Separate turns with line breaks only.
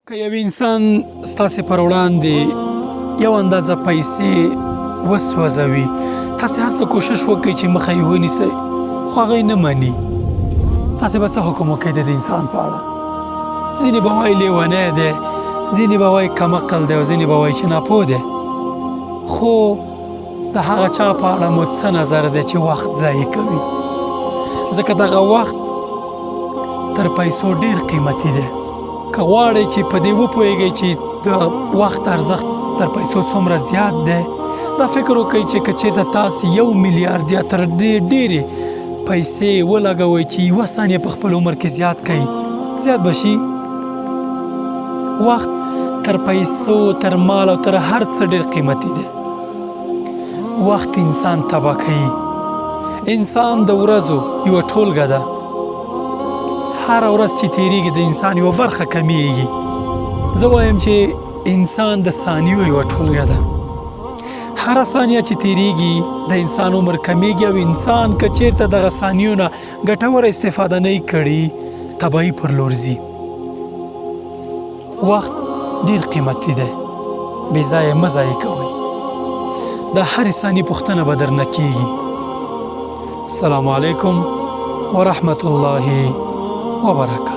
که یو انسان ستاسې پر وړاندې یو اندازه پیسې وسوځوي، تاسې هر څه کوشش وکړئ چې مخه یې ونیسئ، خو هغه یې نه مني، تاسې به څه حکم وکړئ د دې انسان په اړه؟ ځینې به وایي لیونی دی، ځینې به وایي کم عقل دی او ځینې به وایي چې ناپوه دی. خو د هغه چا په اړه مو څه نظر دی چې وخت ضایع کوي؟ ځکه دغه وخت تر پیسو ډیر قیمتي دی. که غواړئ چې په دې وپوهیږئ چې د وخت ارزښت تر پیسو څومره زیات دی، دا فکر وکړئ چې که چیرته تاسو یو میلیارد یا تر دې ډېرې پیسې ولګوئ چې یوه ثانیه په خپل عمر کې زیات کړئ، زیات به شي. وخت تر پیسو، تر مال او تر هر څه ډېر قیمتي دی. وخت انسان تباه کوي. انسان د ورځو یوه ټولګه ده. هره ورځ چې تیریږي د انسان یوه برخه کمیږي. زه وایم چې انسان د ثانیو یوه ټولګه ده. هره ثانیه چې تیریږي د انسان عمر کمیږي او انسان که چیرته دغه ثانیو نه ګټوره استفاده نه کړي، تباهي پر لور ځي. وخت ډیر قیمتي دی، بې ځایه مه ضایع کوئ. د هرې ثانیې پوښتنه به درنه کیږي. السلام علیکم ورحمت الله وبرکاته.